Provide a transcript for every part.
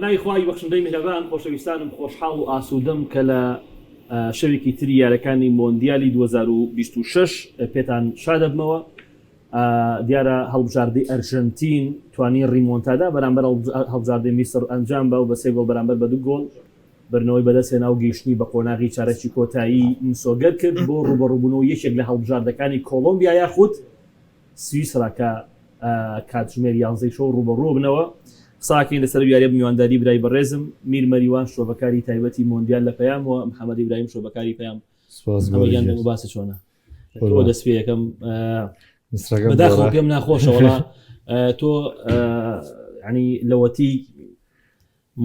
بەناوی خوای بەخشندەی میهرەبان خۆشەویستانم خۆشحاڵ و ئاسوودەم کە لە شەوێکی تری یارەکانی مۆندیالی 2026 پێتان شادەبمەوە دیارە هەڵبژاردەی ئەرژەنتین توانی ڕیمۆنتادا بەرامبەر هەڵبژاردەی میسر ئەنجام بە و بە سێ گۆڵ بەرامبەر بە دوو گۆڵ بردنەوەی بەدەستهێنا و گەیشتنی بە قۆناغی چارەکی کۆتایی مسۆگەر کرد بۆ ڕووبەڕووبوونەوەی یەکێک لە هەڵبژاردەکانی کۆڵۆمبیا یاخود سویسرا کە کاتژمێر یانزەی شەو ڕووبەڕوو بنەوە. قساکەین لەسەر ئەو یاریە بە میوانداری برای بەڕێزم میر مەریوان شرۆڤەکاری تایبەتی مۆندیال لە پەیام و محەمەد ئیبراهیم شرۆڤەکاری پەیام. سپاس ئەمە گیان گۆران دەنگ و باسی چۆنە؟ تۆ دەست پێ یەکەم میسرەکەم بەداخەوە دۆڕا. پێم ناخۆشە وەڵا تۆ ینی لەوەتی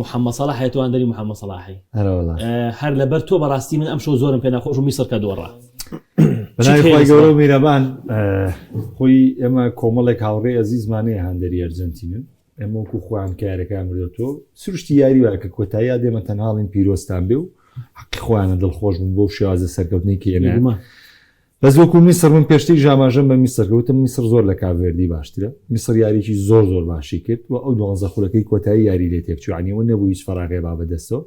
محەممەد سەڵاح هەیە تۆ هاندەری محەممەد سەڵاحی هەرەوەڵا هەر لەبەر تۆ بەڕاستی من ئەم شەو زۆرم پێ ناخۆش و میسر کە دۆڕا بەناوی خوای گەورە و میرەبان خۆی ئێمە کۆمەڵێک هاوڕێ ئەزیزمانەیە هاندەری ئەرجەنتینن ئێمە وەکو خۆیان کە یاریەکەیان بردەوە سروشتی یاری وایە کە کۆتاییا دێمە تەنهاڵین پیرۆزتان بێ و حەقی خۆیانە دڵخۆش بوون بەو شێوازە سەرکەوتنەی کە ئێمە بێگومان. بەس وەکو میسر من پێشتریش ئاماژەم بە میسر کرد وتم میسر زۆر لە کاڤێردی باشترە میسر یاریی زۆر زۆر باشی کرد و ئەو دوانزە خولەکەی کۆتایی یاری لێ تێکچوو یعنی ئەوە نەبوو هیچ فەراغێ با بەدەستەوە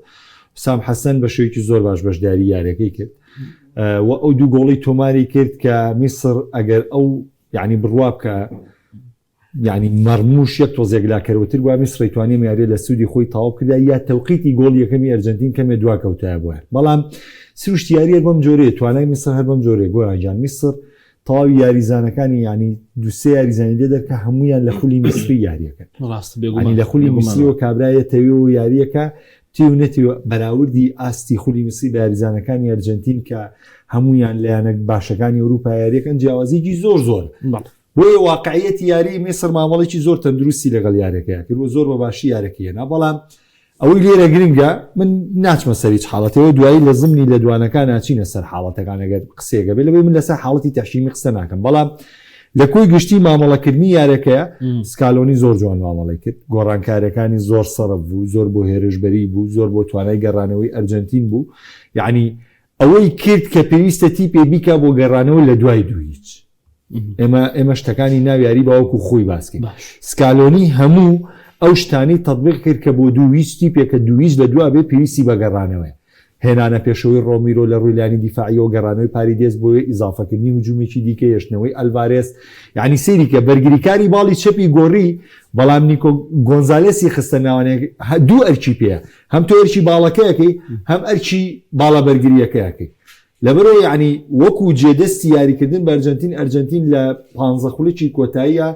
حوسام حەسەن بە شێوەیەکی زۆر باش بەشداری یاریەکەی کرد و ئەو دوو گۆڵی تۆماری کرد کە میسر ئەگەر ئەو یعنی بڕوا بکە یانی مەرموش یەک تۆز یەکلاکەرەوەتر بوایە میسڕ ئەیتوانی ئەم یاریە لە سودی خۆی تەواو بکردایە یا تەوقیتی گۆڵی یەکەمی ئەرجەنتین کەمێ دوا کەوتایە بۆیان بەڵام سروشتی یاری هەر بەم جۆرەیە توانای میسڕ هەر بەم جۆرەیە گۆران گیان میسڕ تەواوی یاریزانەکانی یانی دوو سێ یاریزانی لێ دەرکە هەموویان لە خولی میسری یاریەکەن ڕاست یانی بێگومان لە خولی بێگومان میسریەوە کابرا یەتەوێ و یاریەکە تی و نەتی و بەراوردی ئاستی خولی میسری بە یاریزانەکانی ئەرجەنتین کە هەموویان لە یانە باشەکانی ئەوروپا یاریەکەن جیاوازیەکی زۆر زۆرە بەڵێ. بۆیە واقعیەتی یاری میسر مامەڵێکی زۆر تەندروستی لەگەڵ یارەکەیا کرد و زۆر بە باشی یارەکەی هێنا بەڵام ئەوەی لێرە گرنگە من ناچمە سەر هیچ حاڵەتەوە دوایی لە زمنی لە دوانەکان ناچینە سەر حاڵەتەکان ئەگەر قسەیەکە بێ لەبەی من لەسەر حاڵەتی تەحکیمی قسە ناکەم بەڵام لە کۆی گشتی مامەڵەکردنی یارەکەیە سکالۆنی زۆر جوان مامەڵەی کرد گۆڕانکاریەکانی زۆر سەرف بوو زۆر بۆ هێرشبەری بوو زۆر بۆ توانای گەڕانەوەی ئەرجەنتین بوو یعنی ئەوەی کرد کە پێویستە تیپێ بیکا بۆ گەڕانەوە لە دوای دوو هیچ ئێمە ئێمە شتەکانی ناو یاری باوەکو خۆی باسکەین سکالۆنی هەموو ئەو شتانی تەطبیق کرد کە بۆ دوو هیچ تیپێک کە دوو هیچ لە دوا بێ پێویستی بە گەڕانەوەیە هێنانە پێشەوەی ڕۆمیرۆ لە ڕووی لانی دیفاعیەوە گەڕانەوەی پاریدێس بۆیە ئیزافەکردنی هجومێکی دیکە هێشتنەوەی ئەلڤارێس یعنی سەیری کە بەرگریکاری باڵی چەپی گۆڕی بەڵام نیکۆ گۆنزالێسی خستە ناوانێک دوو ئەرکی پێیە هەم تۆ ئەرکی باڵەکەیەکەی هەم ئەرکی باڵا بەرگریەکەیەکەی لەبەرئەوە یەعنی وەکو جێدەستی یاریکردن بە ئەرجەنتین، ئەرجەنتین لە پانزە خولەکی کۆتاییە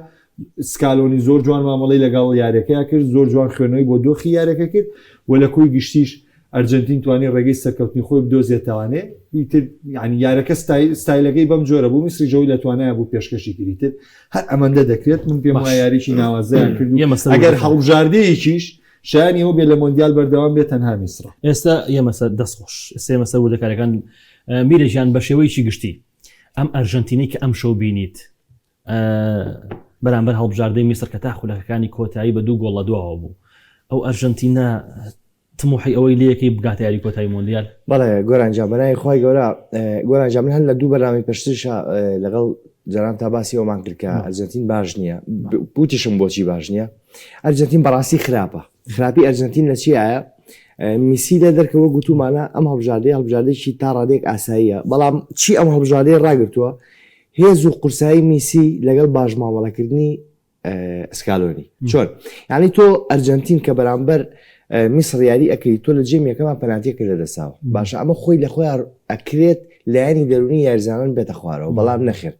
سکالۆنی زۆر جوان مامەڵەی لەگەڵ یاریەکەیا کرد، زۆر جوان خوێندنەوەی بۆ دۆخی یاریەکە کرد و لە کۆی گشتیش ئەرجەنتین توانی ڕێگەی سەرکەوتنی خۆی بدۆزێتەوانێ ئیتر یعنی یارەکە ستایلەکەی بەم جۆرە بوو میسری جەوی لە توانایە بوو پێشکەشی کرد ئیتر هەر ئەمەندە دەکرێت من پێم وایە یاریی ناوازەیان کرد و ئەگەر هەڵبژاردەیەکیش شایانی ئەوە بێت لە مۆندیال بەردەوام بێت تەنها میسڕە. ئێستا یەمە سەر دەست خۆش ئێستا یەمە سەر وردەکاریەکان میرە گیان بە شێوەیەکی گشتی ئەم ئەرژەنتینەی کە ئەم شەو بینیت بەرامبەر هەڵبژاردەی میسر کە تا خولەکەکانی کۆتایی بە دوو گۆڵ لە دواوە بوو ئەو ئەرژەنتینە تموحی ئەوەی لەکەی بگاتە یاری کۆتایی مۆندیال؟ بەڵێ گۆران جان بەناوی خوای گەورە گۆران جان من هەر لە دوو بەرنامەی پێشتریشا لەگەڵ جەناب تا باسی ئەومان کرد کە ئەرجەنتین باش نییە وتیشم بۆچی باش نییە ئەرجەنتین بەڕاستی خراپە خراپی ئەرجەنتین لە چیایە میسی لە دەرکەوە گوتومانە ئەم هەڵبژاردەی هەڵبژاردێکی تا ڕادێک ئاساییە بەڵام چی ئەم هەڵبژاردەی ڕاگرتووە هێز و قورسایی میسی لەگەڵ باش مامەڵەکردنی سکالۆنی چۆن یعنی تۆ ئەرجەنتین کە بەرامبەر میسر یاری ئەەکەی تۆ لە جێم یەکەمان پەناتیەکە لە دەساوە باشە ئەمە خۆی لە خۆیان ئەکرێت لایەنی دەرونی یاریزانان بێتە خوارەوە بەڵام نەخێر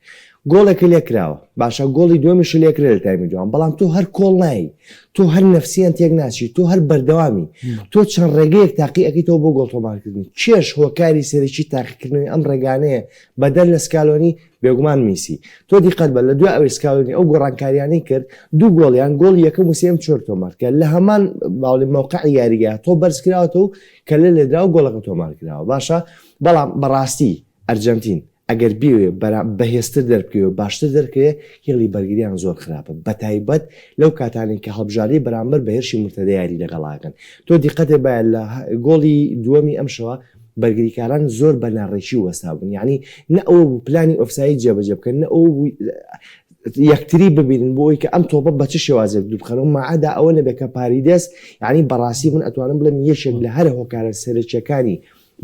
گۆڵێکە لێکراوە باشە گۆڵی دووەمیش لێکرێت لە تایمی دووەم بەڵام تۆ هەر کۆڵ نایی تۆ هەر نەفسیان تێک ناچی تۆ هەر بەردەوامی تۆ چەند ڕێگەیەک تاقی ئەەکەیتەوە بۆ گۆڵ تۆمارکردن چێش هۆکاری سەرەکی تاقیکردنەوەی ئەم ڕێگانەیە بەدەر لە سکالۆنی بێگومان میسی. تۆ دیقەت بە لە دوای ئەوەی سکالۆنی ئەو گۆڕانکاریانەی کرد دوو گۆڵیان گۆڵی یەکەم و سێیەم چۆر تۆمار کرا لە هەمان باڵی مەوقعی یاریگا تۆپ بەرز کراوەتەوە و کەلە لێدرا و گۆڵەکە تۆمار کراوە باشە بەڵام بەڕاستی ئەرجەنتین ئەگەر بیەوێ بەرا بەهێزتر دەربکەوێ و باشتر دەرکەوێ هێڵی بەرگریان زۆر خراپە بەتایبەت لەو کاتانەی کە هەڵبژاردەی بەرامبەر بە هێرشی مورتەدە یاری لەگەڵاکەن تۆ دیقەتێ بایە لە گۆڵی دووەمی ئەمشەوە بەرگریکاران زۆر بە ناڕێکی وەستابوون یانی نە ئەوە بوو پلانی ئۆفساید جێبەجێ بکەن نە ئەوە بوو. یەکتری ببینن بۆ ئەوەی کە ئەم تۆپە بە چ شێوازێک دووربخەنەوە ماعەدا ئەوە نەبێت کە پاریدێس یعنی بەڕاستی من ئەتوانم بڵێم یەکێک لە هەرە هۆکارە سەرەکیەکانی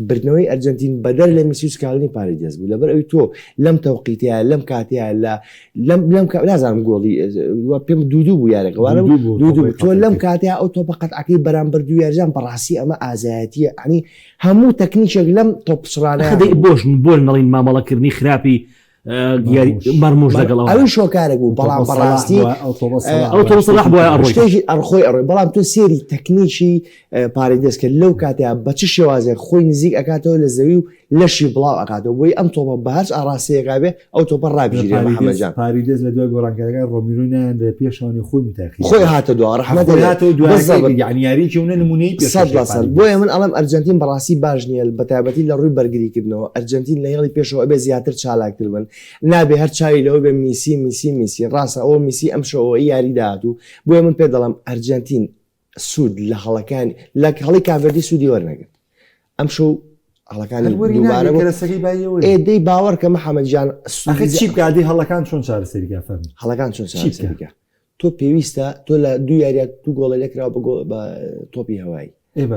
بردنەوەی ئەرجەنتین بەدەر لە میسی و سکالۆنی پاریدێس بوو لەبەر ئەوی تۆ لەم تەوقیتەیە لەم کاتەیە لە لەم لەم نازانم گۆڵی پێم دوو دوو بوو یارەکە وانە دوو دوو تۆ لەم کاتەیە ئەو تۆپە قەتعەکەی بەرامبەر دوو یارزان بەڕاستی ئەمە ئازایەتیە ینی هەموو تەکنیکێک لەم تۆپ پچڕانە بۆش بۆ نەڵین مامەڵەکردنی خراپی مەرموش لەگەڵ ئەوی شۆکارێک بوو بەڵام بەڕاستی ئەو تۆ سەلاح بۆ شتێکی ئەرخۆی ئەڕۆی بەڵام تۆ سێری تەکنیکی پاریدێس کرد لەو کاتەیە بە چ شێوازێک خۆی نزیک ئەکاتەوە لە زەوی و لەشی بڵاو ئەکاتەوە بۆی ئەم تۆپە بە هەرچ ئاڕاستەیەکا بێ ئەو تۆپە ڕابگیرێ محەمەد جان. پاریدێس لە دوای گۆڕانکاریەکان ڕۆمیرۆی نایان لە پێشەوانی خۆی متاخیر خۆی هاتە دوا ڕەحمەت خۆی هاتەوە دوای یعنی یاریەکی ونە نمونەی پێشکەش 100% بۆیە من ئەڵێم ئەرجەنتین بەڕاستی باش نییە بە تایبەتی لە ڕووی بەرگریکردنەوە ئەرجەنتین لە هێڵی پێشەوە ئەبێ زیاتر چالاکتر بن نابێ هەر چاوی لەوە بێ میسی میسی میسی ڕاستە ئەوە میسی ئەمشەو ئەوەی یاری داهاتوو بۆیە من پێت دەڵێم ئەرجەنتین سوود لە هەڵەکانی لە هەڵی کاڤردی سوودی وەرنەگرت ئەمشەو هەڵەکانی دووبارە ئێ دەی باوەڕ کە محەممەد جان چی بکادی هەڵەکان چۆن چارەسەریکە فەرمی هەڵەکان چۆن چارەسەریکە تۆ پێویستە تۆ لە دوو یاریات دوو گۆڵی لەکراوە بە تۆپی هەوایی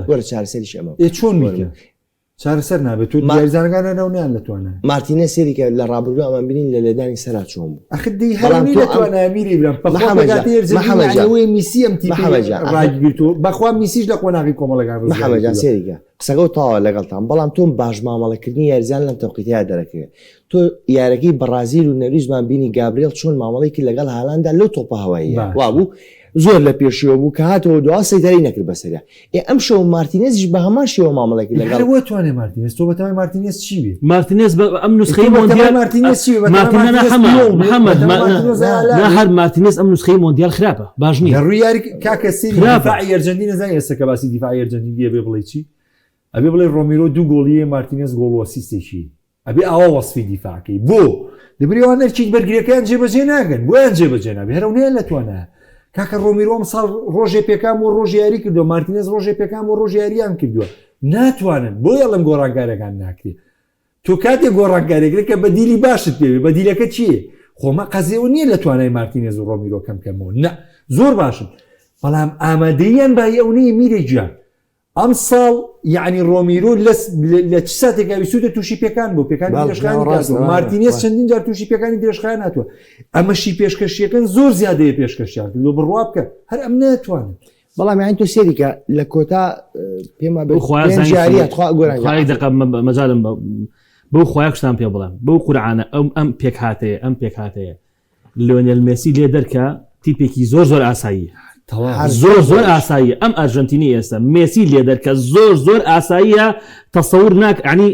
وەرە چارەسەریش ئەمە چۆن چارەسەر نابێت تۆ یاریزانەکان ناو نیان لە توانای. مارتینێز سەیری کە لە ڕابردوو ئەمان بینین لە لێدانی سەرا چۆن بوو. ئەخر دەی هەر ئەو لە توانای میری برام بەخوا پێکهاتەی ئەرجەنتین یەعنی ئەوەیە میسی ئەم تیپەی ڕاگرتووە بەخوا میسیش لە قۆناغی کۆمەڵەکان ڕزگاری محەمەد جان سەیری کە قسەکەو تەواوە لەگەڵتان بەڵام تۆم باش مامەڵەکردنی یاریزان لەم تەوقیتەیا دەرەکەوێت تۆ یارەکەی بەڕازیل و نەرویجمان بینی گابرێڵ چۆن مامەڵەی کرد لەگەڵ هالاندا لەو تۆپە هەواییە وابوو زۆر لە پێشیەوە بوو کە هاتەوە دوا سەیتەرەی نەکرد بەسەریا ئێ ئەم شەو مارتینێزیش بە هەمان شێوە مامەڵەی کرد لەگەڵ هەر وە توانێ مارتینێز تۆ بەتەمای مارتینێز چی بێ مارتینێز بە ئەم نسخەی مۆندیال مارتینێز چی بێ مارتینێز محەممەد نا هەر مارتینێز ئەم نسخەی مۆندیال خراپە باش نییە لە ڕووی یاری کاکە سەیری دیفاعی ئەرجەنتین نەزانی ئێستا کە باسی دیفاعی ئەرجەنتین ئەبێ بڵێ چی ئەبێ بڵێ ڕۆمیرۆ دوو گۆڵیە مارتینێز گۆڵ و ئەسیستێکی ئەبێ ئاوا وەسفی دیفاعکەی بۆ؟ لەبری ئەوان ئەرکی بەرگریەکەیان جێبەجێ ناکەن بۆیان جێبەجێ نابێ هەر ئەونەیان لە توانایە کاکە ڕۆمیرۆ ئەمساڵ ڕۆژێ پێکان بۆ ڕۆژ یاری کردووە مارتینێز ڕۆژێ پێکان بۆ ڕۆژ یاریان کردووە ناتوانن بۆ ئەڵم گۆڕانکاریەکان ناکرێ تۆ کاتێک گۆڕانکاریەکرێت کە بەدیلی باشت پێوێ بەدیلەکە چییە خۆمە قەزیەوە نییە لە توانای مارتینێز و ڕۆمیرۆ کەم کەمەوە نە زۆر باشن بەڵام ئامادەیان بای ئەو نییە میرە گیان ئەمساڵ یەعنی ڕۆمیرۆ لە لە چ ساتێکا ویستووتە تووشی پێکان بوو پێکانی درێژخایەنی کاتوە مارتینێز چەندین جار تووشی پێکانی درێژخایەن هاتووە ئەمەشی پێشکەشیەکەن زۆر زیادەیە پێشکەشیان کردووە بڕوا بکە هەر ئەم ناتوانن بەڵام یان تۆ سێریکە لە کۆتا پێما خۆیان دقە مەجالم بەو خۆیان پێ بڵێم بەو قورعانە ئەم ئەم پێکهاتەیە ئەم پێکهاتەیە لیۆنێل مێسی لێ دەرکە تیپێکی زۆر زۆر ئاساییە زۆر زۆر ئاساییە ئەم ئەرژەنتینی ئێستا مێسی لێ دەرکە زۆر زۆر ئاساییە تەسەور ناک عنی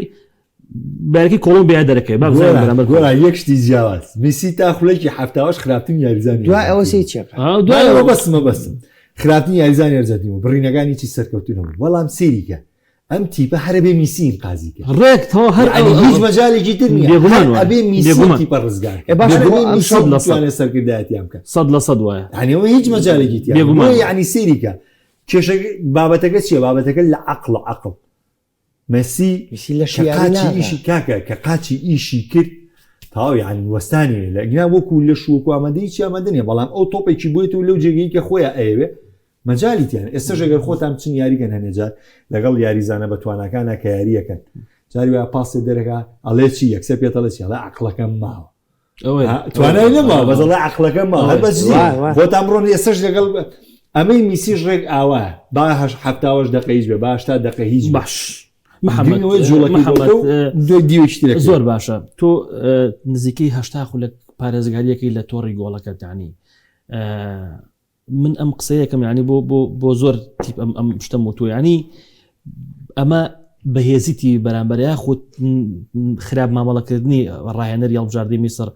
بەرەکی کۆڵۆمبیا دەرەکەی با بزانین بەرامبەر گۆران یەک شتی جیاواز میسی تا خولەکی حەفتاوەش خراپترین یاریزانی دوای ئەوە سی چێ دوای ئەوە بەسمە بەسم خراپترین یاریزانی ئەرجەنتین بوو بڕینەکانی چی سەرکەوتوو نەبوو بەڵام سەیریکە ئەم تیپە هەر ئەبێ میسی ئینقازی کە. ڕێک تەواو هەر یەعنی هیچ مەجالێکی تر نییە بێگومان هەر وایە ئەبێ میسی بێگومان تیپە ڕزگار ئێ کە باشە بێگومان بۆ ئەم میسی 100% بتوانێت سەرکردایەتیان بکە 100% وایە یعنی ئەوە هیچ مەجالێکی تیا نییە. بێگومان بۆیە وایە. یعنی سەیری کە کێشە بابەتەکە چییە بابەتەکە لە عەقڵ عەقڵ مەسی میسی لەشی کە یاری قاچی ناکا. ئیشی کاکە کە قاچی ئیشی کرد تەواو یعنی وەستانی لە گنا وەکو لەش وەکو ئامادەیی چی ئامادە نییە بەڵام ئەو تۆپێکی بۆیەتەوە لەو جێگەی کە خۆیان ئەیەوێ مەجالی تیان ئێستەش ئەگەر خۆتان بچن یاریگەن هەنێ جار لەگەڵ یاریزانە بە تواناکانە کە یاریەکەن جاری وایە پاسێ دەرەکا ئەڵێ چی یەکسەر پێت ئەڵێ چی ئەڵێ عەقڵەکەم ماوە توانای نەماوە بەس ئەڵێ عەقڵەکەم ماوە هەر بەس خۆتان بڕۆن ئێستەش لەگەڵ ئەمەی میسیش ڕێک ئاوا با هەش حەفتاوەش دەقە هیچ بێ با هەشتا دەقە هیچ باش محەممەد محەممەد زۆر باشە تۆ نزیکەی هەشتا خولەک پارێزگاریەکەی لە تۆڕی گۆڵەکە دانی من ئەم قسەیەکەم یعنی بۆ بۆ بۆ زۆر تیپ ئەم ئەم شتەم وتووە یعنی ئەمە بەهێزی تیپی بەرامبەر یاخود خراپ مامەڵەکردنی ڕاهێنەری هەڵبژاردەی میسر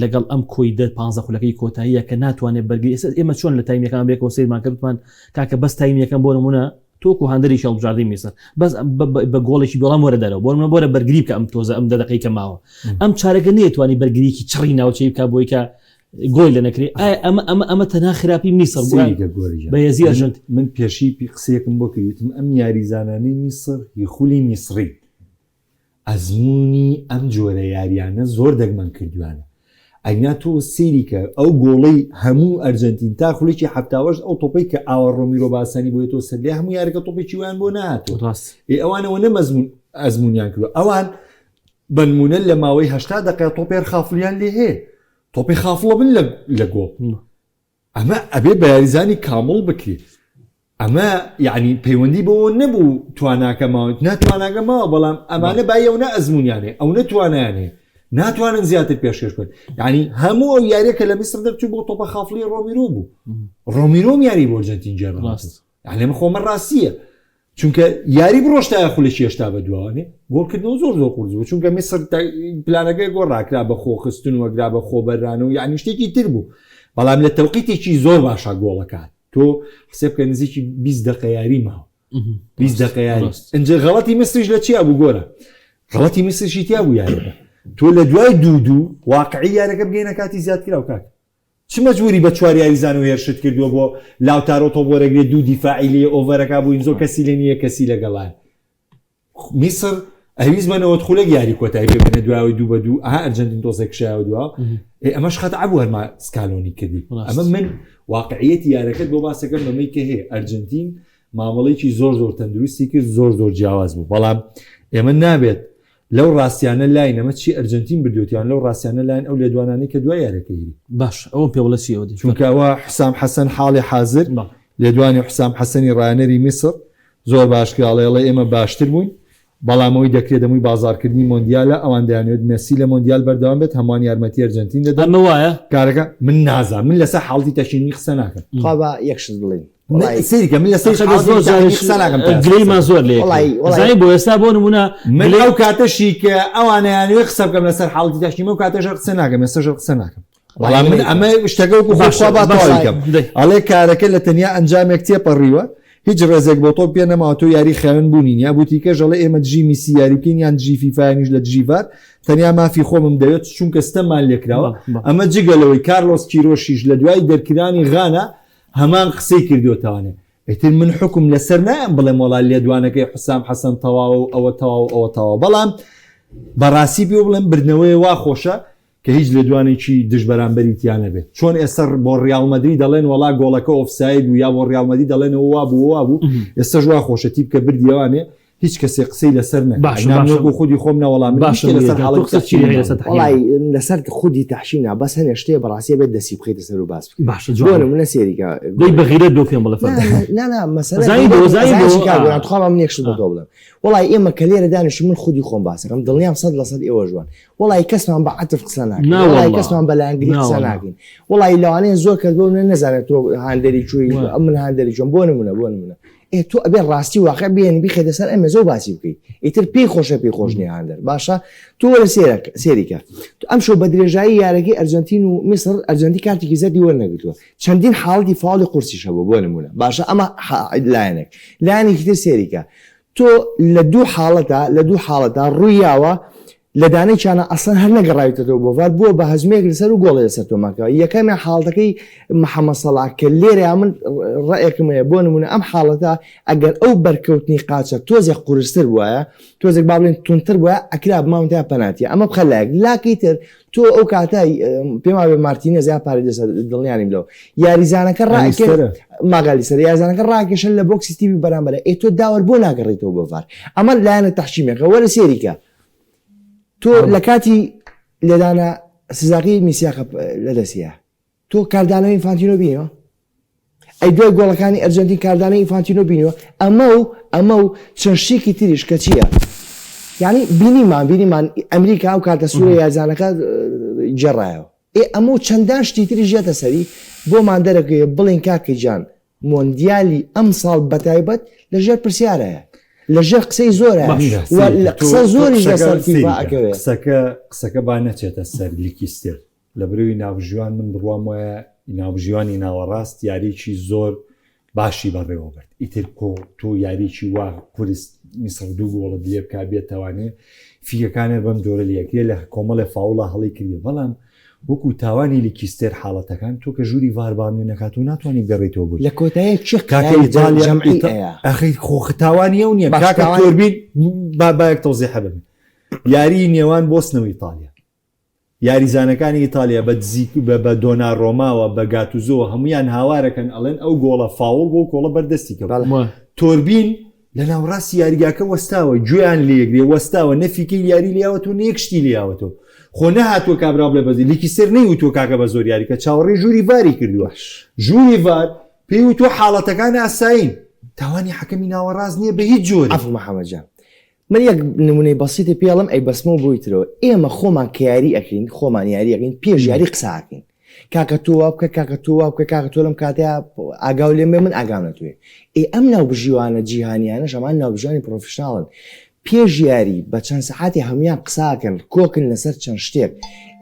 لەگەڵ ئەم کۆی دە پ خولەکەی کۆتاییە کە ناتوانێت بەرگری ئێستا ئێمە چۆن لە تایم ەکان بێکەوە سەیرمان کردمان کاکە بەس تایم یەکەم بۆ نمونە تۆکو هاندەرێکی هەڵبژاردەی میسر بەس بە گۆڵێکی بەڵام وەرە دەرەوە بۆ نمونە بۆرە بەرگری بکە ئەم تۆزە ئەم دە دەقەی کە ماوە ئەم چارەکە نەیتوانی بەرگریکی چڕی ناوچەی بکە بۆی کە گۆی لە نەکرێ ئایا ئەمە ئەمە ئەمە تەنها خراپی میسڕ بوو سەیرکە گۆری گیان. بەهێزی ئەرژەنتین من پێشی پی قسەیەکم بۆ کرد وتم ئەم یاریزانانەی میسڕ هی خولی میسڕین ئەزموونی ئەم جۆرە یاریانە زۆر دەگمەن کردویانە. ئەگنا تۆ سەیری کە ئەو گۆڵەی هەموو ئەرجەنتین تا خولێکی حەفتاوەشت ئەو تۆپەی کە ئاوا ڕۆمیرۆ باسانی بۆیە تۆ سەر لێ هەموو یاریەکە تۆپێکی وایان بۆ نەهاتووە ڕاست ئێ ئەوانەوە نە مەزمون ئەزمونیان کردوە ئەوان بەنمونە لە ماوەی هەشتا دقیقە تۆپێر خافڵیان لێ هەیە تۆپی خافڵە بن لە گۆڵ ئەمە ئەبێ بە یاریزانی کامڵ بکرێ ئەمە یعنی پەیوەندی بەوە نەبوو تواناکە ماوە نا تواناکە ماوە بەڵام ئەمانە بای ئەو نە ئەزمونیان هەیە ئەو نە توانایان هەیە ناتوانن زیاتر پێشکەش بکەن یعنی هەموو ئەو یاریە کە لە میسر دەرچوو بۆ تۆپە خافڵی ڕۆمیرۆ بوو ڕۆمیرۆم یاری بۆ ئەرجەنتین گێڕا ڕاست یعنی ئەمە خۆمە ڕاستیە چونکە یاری بڕۆشتایە خولێکی هێشتا بە دواوانێ گۆڵکردنەوە زۆر زۆر قورس بوو چونکە میسر پلانەکەی گۆڕاکرا بە خۆخستن وەگرا بە خۆبەران و یعنی شتێکی تر بوو بەڵام لە تەوقیتێکی زۆر باشە گۆڵەکان تۆ حسێب کە نزیکی 20 دقە یاری ماوە 20 دقە یاری ئەنجە غەڵەتی میسریش لە چیا بوو گۆرە غەڵەتی میسریشی تیا بوو یاریەکە تۆ لە دوای دوو دوو واقعی یارەکە بگەینە کاتی زیادکراو کاک چ مەجبوری بە چوار یاریزان و هێرشت کردووە بۆ لاوتارۆ تۆپ وەرەگرێ دوو دیفاعی لێ ئۆڤەرەکا بوو ئینزۆ کەسی لێ نییە کەسی لەگەڵایە میسر ئەویست بە 90 خولەک یاری کۆتایی پێ بێنێ دوای دوو بە دوو ئەها ئەرجەنتین تۆزێک کشایەوە دوا ئێ ئەمەش خەتع بوو هەرما سکالۆنی کردی ئەمە من واقعیەتی یارەکەت بۆ باسەکەم بەمەی کە هەیە ئەرجەنتین مامەڵێکی زۆر زۆر تەندروستی کرد زۆر زۆر جیاواز بوو بەڵام ئێمە نابێت لەو ڕاستیانە لاین ئەمە چی ئەرجەنتین بردوێتیان لەو ڕاستیانە لاین ئەو لێدوانانەی کە دوای یارەکە هیری باش ئەوم پێ بڵێ چی ئەوە چونکە ئەوە حسام حەسەن حاڵی حازر لێدوانی حسام حەسەنی ڕایەنەری میسر زۆر باش کرا ئەڵێ ئەڵێ ئێمە باشتر بووین بەڵام ئەوەی دەکرێت دەمووی بازاڕکردنی مۆندیالە ئەوان دەیانەوێت مێسی لە مۆندیال بەردەوام بێت هەمووان یارمەتی ئەرجەنتین دەدەن ئەمە وایە؟ کارەکە من نازانم من لەسەر حاڵەتی تەشینی قسە ناکەم. تخوا با یەک شت بڵێین وەڵای سەیرکە من لەسەر ئەخە زۆر حاڵەتی تەحکیمی جاریش قسە ناکەم تا ئێستا گلەیمان زۆر لێ وەڵای وەڵای زانی بۆ ئێستا بۆ نمونە من گلەی ئەو کاتەشی کە ئەوانەیانەوێت قسە بکەم لەسەر حاڵەتی تەحکیم ئەو کاتەش هەر قسە ناکەم ئێستاش هەر قسە ناکەم بەڵام من ئەمە شتەکە وەکو خۆی خوا با تەواوی کەم ئەڵێ کارەکە لە تەنیا ئەنجامێک تێپەڕیوە هیچ ڕێزێک بۆ تۆپ پێ نەماوە تۆ یاری خاوێن بوونی نیە بوتیکەش ئەڵێ ئێمە دژی میسی یاری بکەین یان دژی فیفا یانیش لە دژی ڤار تەنیا مافی خۆمم دەوێت چونکە ستەممان لێکراوە ئەمە جگە لەوەی کارلۆس کیرۆشیش لە دوای دەرکرانی غانا هەمان قسەی کردووەتەوانێ ئیتر من حوکم لەسەر نایەم بڵێم وەڵا لێدوانەکەی حوسام حەسەن تەواوە و ئەوە تەواو ئەوە تەواو بەڵام بەڕاستی پێ بڵێم بردنەوەی وا خۆشە کە هیچ لێدوانێکی دژ بەرامبەری تیا نەبێت چۆن ئێستا بۆ ڕیاڵ مەدرید دەڵێن وەڵا گۆڵەکە ئۆفساید بوو یا بۆ ڕیاڵ مەدرید دەڵێن ئەوە وا بوو وا بوو ئێستاش وا خۆشە تیپ کە بردیەوانێ هیچ کەسێ قسەی لەسەر نەکا باشە نا من باشە وەکو خودی خۆم نا وەڵا من هیچ باشە شتێ لەسەر مولێ جان تۆ حاڵەتی قسەت چی تەحکیمی هەیە ناڵێم. لەسەر تەحکیم؟ وەڵای لەسەر خودی تەحکیم نا بەس هەنێ شتێ بەڕاستی ئەبێت دەستی بخەیتە سەر و باس بکەی باشە بۆ جوانە نمونە سەیری کە دەی گۆران بەغیرەت بۆ پێم بڵێ نا فەرموو نا نا مەسەلە زانی بۆ غیرەت زانی ئەزانی بۆ چی کاک ئا گۆران تخوا با من یەک شت بە ئا تۆ بڵێم وەڵای ئێمە کە لێرە دانیشتین من خودی خۆم باسەکەم دڵنیام 100% ئێوەش وان وەڵای کەسمان بە عەتف قسە ناکەین نا وەڵای وەڵا کەسمان بە لایەنگری نا قسە وەڵا ناکەین وەڵای لەوانەیە زۆر کەس بۆ منە نەزانێت تۆ هاندەری کوێی وا. من هاندەری کوێم بۆ نمونە بۆ نمونە ئێ تۆ ئەبێ ڕاستی واقع بێنی بیخەیتە سەر ئەم مێزە و باسی بکەی ئیتر پێی خۆشە پێی خۆش نییە هاندەر باشە تۆ وەرە سێرە سێریکە تۆ ئەمشەو بە درێژایی یارەکەی ئەرجەنتین و میسر ئەرجەنتی کارتێکی زەردی وەرنەگرتووە چەندین حاڵەتی فاوڵی قورسیش هەبوو بۆ نمونە باشە ئەمە لایەنێک لایەنێکی تر سێریکە تۆ لە دوو حاڵەتا لە دوو حاڵەتا ڕووی یاوە لە دانەی چانە ئەسڵەن هەر نەگەڕاویتەتەوە بۆ ڤار بووە بە هەزمەیەک لەسەر و گۆڵی لەسەر تۆمار کراوە یەکەمیان حاڵەتەکەی محەمەد سەڵاح کە لێرەیا من ڕەئێکم هەیە بۆ نمونە ئەم حاڵەتە ئەگەر ئەو بەرکەوتنی قاچە تۆزێک قورستر بوایە تۆزێک با بڵێن توندتر بوایە ئەکرا بماونتایە پەناتیە ئەمە بخە لایەک لاکەی تر تۆ ئەو کاتە پێم وابێ مارتینێز یا پارێدێسە دڵنیانیم لەوە یاریزانەکە ڕاکێ ماگالیسەر یاریزانەکە ڕاکێشن لە بۆکسی تیپی بەرامبەرە ئێ تۆ داوەر بۆ ناگەڕێیتەوە بۆ ڤار ئەمە لایەنە تەحکیمێکە وەرە سێریکە تۆ لە کاتی لێدانە سزاکەی میسیاقە لەدەستیە تۆ کاردانەوەی ئینفانتینۆ بینیوە؟ ئەی دوای گۆڵەکانی ئەرجەنتین کاردانەوەی ئینفانتینۆ بینیوە؟ ئەمە و ئەمە و چەند شتێکی تریش کە چییە؟ یعنی بینیمان بینیمان ئەمریکا ئەو کارتە سوورە یارزانەکە گێڕایەوە ئێ ئەمە و چەندان شتی تریش یەتە سەری بۆمان دەرەکەوێ بڵێن کاکە گیان مۆندیالی ئەمساڵ بەتایبەت لەژێر پرسیارایە لەژێر قسەی زۆرە و قسە زۆریش لەسەر فیفا ئەکەوێ. قسەکە قسەکە با نەچێتە سەر لیکیستێر لە برەوی ناوبژیوان من بڕوام وایە ناوبژیوانی ناوەڕاست یاریی زۆر باشی بەڕێوە برد ئیتر کۆ تۆ یاریی وا قورس میسڕ دوو گۆڵت لێ بکا بێتوانێ فیکەکانە بەم جۆرە لەکرێ لە کۆمەڵێ فاوڵە هەڵی کردی بەڵام وەکو تاوانی لیکیستێر حاڵەتەکان تۆ کە ژووری ڤار بانگی نەکات و ناتوانانی بگەڕێیتەوە بۆی لە کۆتایی چ کاکە ئیتالیا ئەخی خۆ تاوانی ئەو نییە کاکە تۆربین با باەک تەوزیحە ببن یاری نێوان بۆسنە و ئیتالیا. یاریزانەکانی ئیتالیا بە دزیک بە بە دۆنارۆماوە بە گاتوزۆوە هەموویان هاوارەکەن ئەڵێن ئەو گۆڵە فاوڵ بوو گۆڵە بەردەستی کەوت. تۆربین لە ناوەڕاستی یاریگاکە وەستاوە گوێیان لێگرێ وەستاوە نە فیکەی یاری لیاوەتەوە نە یەک شتی لیاوەتەوە خۆ نەهاتووە کابرا بڵێ بەزی لیکیسەر نەیوتووە کاکە بە زۆر یاریکە چاوەڕێی ژووری ڤاری کردووە ژووری ڤار پێی وتووە حاڵەتەکان ئاسایین تاوانی حەکەمی ناوەڕاست نییە بە هیچ جۆرێک. عەفو محەمەد جان من یەک نمونەی بەسیتە پێ ئەڵێم ئەی بەسمەوە بۆی ترەوە ئێمە خۆمان کە یاری ئەکەین خۆمان یاری ئەکەین پێش یاری قسە ئەکەین کاکە تۆ وا بکە کاکە تۆ وا بکە کاکە تۆ لەم کاتەیا ئاگاو لێم بێ من ئاگام لە تۆیە ئێ ئەم ناوبژیوانە جیهانیانەش ئەمان ناوبژیوانی پرۆفیشناڵن پێش یاری بە چەند سەعاتی هەمویان قسە ئەکەن کۆکن لەسەر چەند شتێک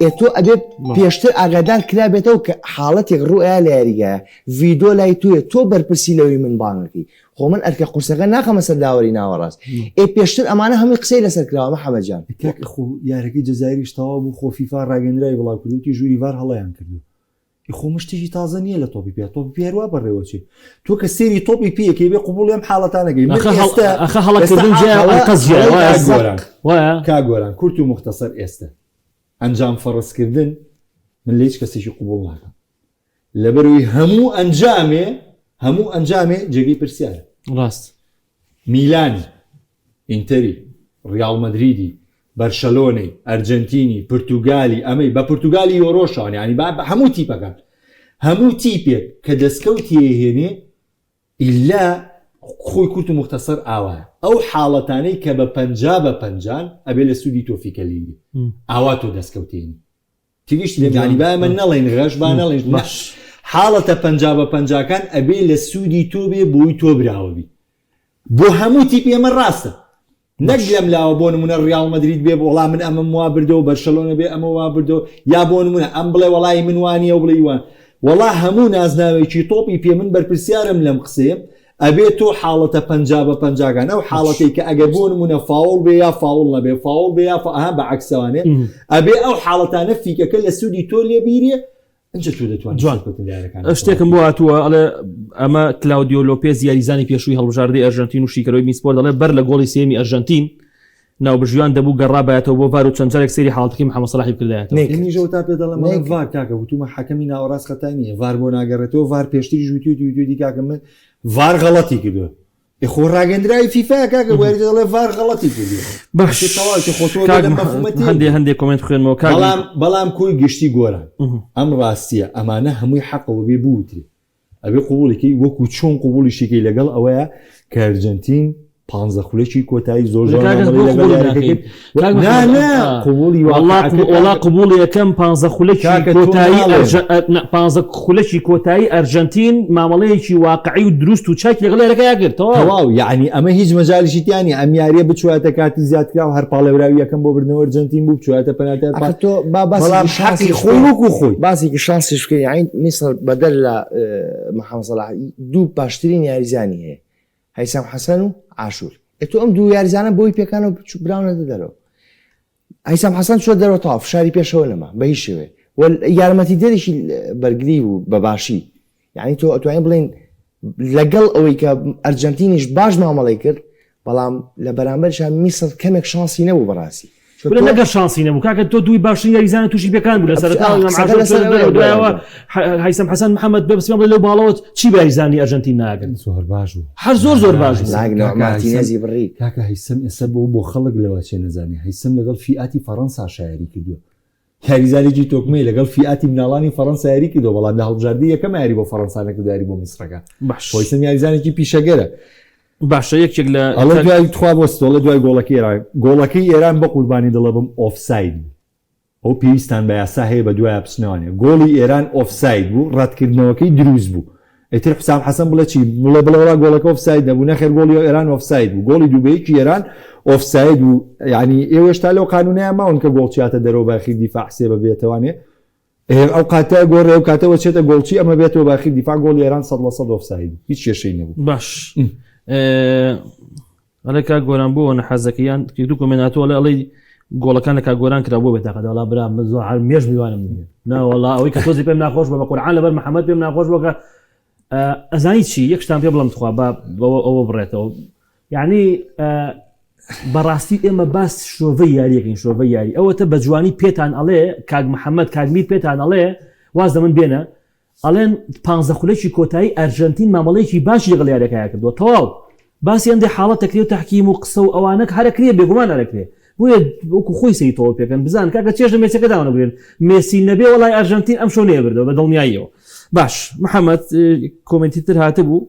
ئێ تۆ ئەبێ پێشتر ئاگادار کرابێتەوە کە حاڵەتێک ڕوئیا لە یاریگایە ڤیدۆ لای تۆیە تۆ بەرپرسی لەوەی من بانگەکەی خۆ من ئەرکە قورسەکە ناخەمە سەر داوەری ناوەڕاست ئێ پێشتر ئەمانە هەمووی قسەی لەسەر کراوە محەمەد جان. کاکە خۆ یارەکەی جەزایریش تەواو بوو خۆ فیفا ڕاگەندراوی بڵاو کرد وتی ژووری ڤار هەڵەیان کردووە ئی خۆ مە شتێکی تازە نییە لە تۆپی پێ تۆپی پێ هەروا بەڕێوە چێ تۆ کە سێری تۆپی پێیەکەی بێ قبوڵی ئەم حاڵەتانەکەی من ئەخە هەڵ- ئێستا ئەخە هەڵەکردن ئێستا جیایە هەڵە- ئەنقەست جیایە هەڵەی وایە کاک گۆران وایە کاک گۆران کورت و موختەسەر ئێستا ئەنجام فەڕزکردن من لە هیچ کەسێکی قبوڵ ناکەم لەبەرئەوەی هەموو ئەنجامێ هەموو ئەنجامێ جێگەی پرسیارە. ڕاست. میلانی، ئینتەری، ڕیاڵ مەدریدی، بەرشەلۆنەی، ئەرجەنتینی، پرتوگالی، ئەمەی بە پرتوگالی یۆرۆشەوە یانی با هەموو تیپەکان هەموو تیپێک کە دەستکەوتی ئەهێنێ ئیلا خۆی کورت و موختەسەر ئاوایە ئەو حاڵەتانەی کە بە 50 بە پەنجان ئەبێ لە سوودی تۆفیکە لیری ئاوا تۆ دەستکەوتێنی تگەیشتی لێم یانی با ئێمە نەڵێین غەش با نەڵێین نا حاڵەتە 50 بە پەنجاکان ئەبێ لە سوودی تۆ بێ بۆی تۆ براوە بی بۆ هەموو تیپی ئەمە ڕاستە نەک لەم لاوە بۆ نمونە ڕیاڵ مەدرید بێ وەڵا من ئەمەم وا بردەوە بەرشەلۆنە بێ ئەمە وا بردەوە یا بۆ نمونە ئەم بڵێ وەڵی من وانیە و بڵێ وان وەڵا هەموو نازناوێکی تۆپی پێ من بەرپرسیارم لەم قسەیە ئەبێ تۆ حاڵەتە 50 بە پەنجاکان ئەو حاڵەتەی کە ئەگەر بۆ نمونە فاوڵ بێ یا فاوڵ نەبێ فاوڵ بێ یا ئەها بە عەکسەوانێ ئەبێ ئەو حاڵەتانە فیکەکە لە سوودی تۆ لێ بیرێ ئینجا تۆ دەتوانیت جوان. سەرکەوتن لە یارەکان شتێکم بۆ هاتووە ئەڵێ ئەمە کلاودیۆ لۆپێز یاریزانی پێشووی هەڵبژاردەی ئەرژەنتین و شیکەرەوەی بین سپۆرت دەڵێ بەر لە گۆڵی سێیەمی ئەرژەنتین ناوبژیوان دەبوو گەڕابایەتەوە بۆ ڤار و چەند جارێک سەیری حاڵەتەکەی محەمەد سەلاحی بکردایەتەوە. نەیکرد. منیش ئەوەتا پێ دەڵێم ئەڵێم نەیکرد. ڤار کاکە وتومە حەکەمی ناوەڕاست خەتای نییە ڤار بۆ ناگەڕێتەوە ڤار پێشتریش وتویەتی وتویەتی کاکە من ڤار غەڵەتی کردووە ئێ خۆ ڕاگەندراوی فیفا کاکە وەری دەڵێ ڤار غەڵەتی کردووە باش تەواو خۆ تۆ کاک لەم مەفهومە تێ هەندێ هەندێ کۆمێنت بخوێنمەوە کاک بەڵام بەڵام کۆی گشتی گۆران ئەم ڕاستیە ئەمانە هەمووی حەقەوە بێ بوترێ ئەبێ قبوڵی کەی وەکو چۆن قبوڵیشی کەی لەگەڵ ئەوەیە کە ئەرجەنتین پانزە خولەکی کۆتایی زۆر جوان کاکە مامەڵەی بۆ لەگەڵ قبوڵی یاریەکە ناکەین کرد کاک نا محمد، نا آه. قبوڵی وەڵا واقعەکە وەڵا کاکە قبوڵی یەکەم پانزە خولەکی کاکە تۆ کۆتایی ناڵێم ئەرژە ئە، نا، پانزە خولەکی کۆتایی ئەرژەنتین مامەڵەیەکی واقعی و دروست و چاکی لەگەڵ یاریەکەیا کرد تەواو تەواو یەعنی ئەمە هیچ مەجالیشی تیا نیە ئەم یاریە بچوایەتە کاتی زیادکراو هەر پاڵێوراوی یەکەم بۆ بردنەوە ئەرجەنتین بوو بچوایەتە پەناتیار ئەخر تۆ با بەڵام باسێکی حەقی شانسیش خۆی بکەین وەکو خۆی باسێکی شانسیش بکەین یەعنی میسر بەدەر لە محەمەد سەلاح دوو باشترین یاریزانی هەیە هەیسەم حەسەن و عاشور ئێ تۆ ئەم دوو یاریزانە بۆی پێکانەوە براونەتە دەرەوە هەیسەم حەسەن چوە دەرەوە تەواو فشاری پێشەوە نەما بە هیچ شێوەیەک و یارمەتیدەرێکی بەرگری بوو بە باشی یعنی تۆ ئەتوانین بڵێین لەگەڵ ئەوەی کە ئەرجەنتینیش باش مامەڵەی کرد بەڵام لە بەرامبەرشا میسر کەمێک شانسی نەبوو بەڕاستی بڵێ نەگەر شانسی نەبوو کاکە تۆ دووی باشترین یاریزانە تووشی پێکان بوو لە سەرەتا دوایەوە هەیسەم حەسەن محەممەد بێ بسم بڵێ لەو باڵەوە چی بە یاریزانی ئەرجەنتین ناگرن زۆر باش بوو هەر زۆر زۆر باش بوو مارتینێزی بڕی کاکە هەیسەم ئێستا بۆ بۆ خەڵک لەوە چێ نەزانێ هەیسەم لەگەڵ فیئاتی فەڕەنسا شایەری کردووە یاریزانێکی تۆکمەی لەگەڵ فیئاتی مناڵانی فەڕەنسا یاری کردووە بەڵام لە هەڵبژاردەی یەکەم یاری بۆ فەڕەنسا نەکردووە یاری بۆ میسرەکە باش هەیسەم یاریزانێکی پیشەگەرە باشە یەکێک لە ئەڵێ دوای تخوا بۆ ستۆڵە دوای گۆڵەکەی ئێران گۆڵەکەی ئێران بە قوربانی دڵە بم ئۆفساید بوو ئەو پێویستان بە یاسا هەیە بە دوایە بچنەوانێ گۆڵی ئێران ئۆفساید بوو ڕەتکردنەوەکەی دروست بوو ئیتر حوسام حەسەن بڵێ چی بڵێ بڵێ وەڵا گۆڵەکە ئۆفساید نەبوو نەخێر گۆڵی ئێران ئۆفساید بوو گۆڵی دوو بە یەکی ئێران ئۆفساید بوو یعنی ئێوە هێشتا لەو قانونەیە ماون کە گۆڵ چیاتە دەرەوە باخیر دیفاع حسێبە بێتەوانێ ئەو کاتە گۆڕێ ئەو کاتەوە چێتە گۆڵچی ئەمە بێتەوە باخیر دیفاع گۆڵی ئێران 100% ئۆفساید بوو هیچ کێشەی نەبوو باش ئەڵێ کاک گۆران بۆ نەحەزەکە یان دوو کۆمێنت هاتووە ئەڵێ ئەڵێی گۆڵەکان لە کاک گۆران کرا بۆ بێتاقەت وەڵا برا من زۆر هەر مێش میوانم نییە نا وەڵا ئەوەی کە تۆزی پێم ناخۆش بووە بە قورعان لەبەر محەممەد پێم ناخۆش بووە کە ئەزانی چی یەک شتان پێ بڵم تخوا با بەوە ئەوە بڕێتەوە یعنی بەڕاستی ئێمە باس شرۆڤەی یاریەکەین شرۆڤەی یاری ئەوەتە بە جوانی پێتان ئەڵێ کاک محەممەد کاک میر پێتان ئەڵێ واز لە من بێنە ئەڵێن پانزە خولەکی کۆتایی ئەرژەنتین مامەڵەیەکی باشی لەگەڵ یاریەکەیا کردووە تەواو باسی هەندێ حاڵەت دەکرێ و تەحکیم و قسە و ئەوانە هەرەکرێ بێگومان ئەرەکرێ بۆیە وەکو خۆی سەری تەواو پێکەن بزان کاکە چێژ لە مێسیەکە داوەنەگرێن مێسی نەبێ وەڵای ئەرژەنتین ئەم شەو نەیەبردەوە بە دڵنیاییەوە باش محەممەد کۆمێنتی تر هاتبوو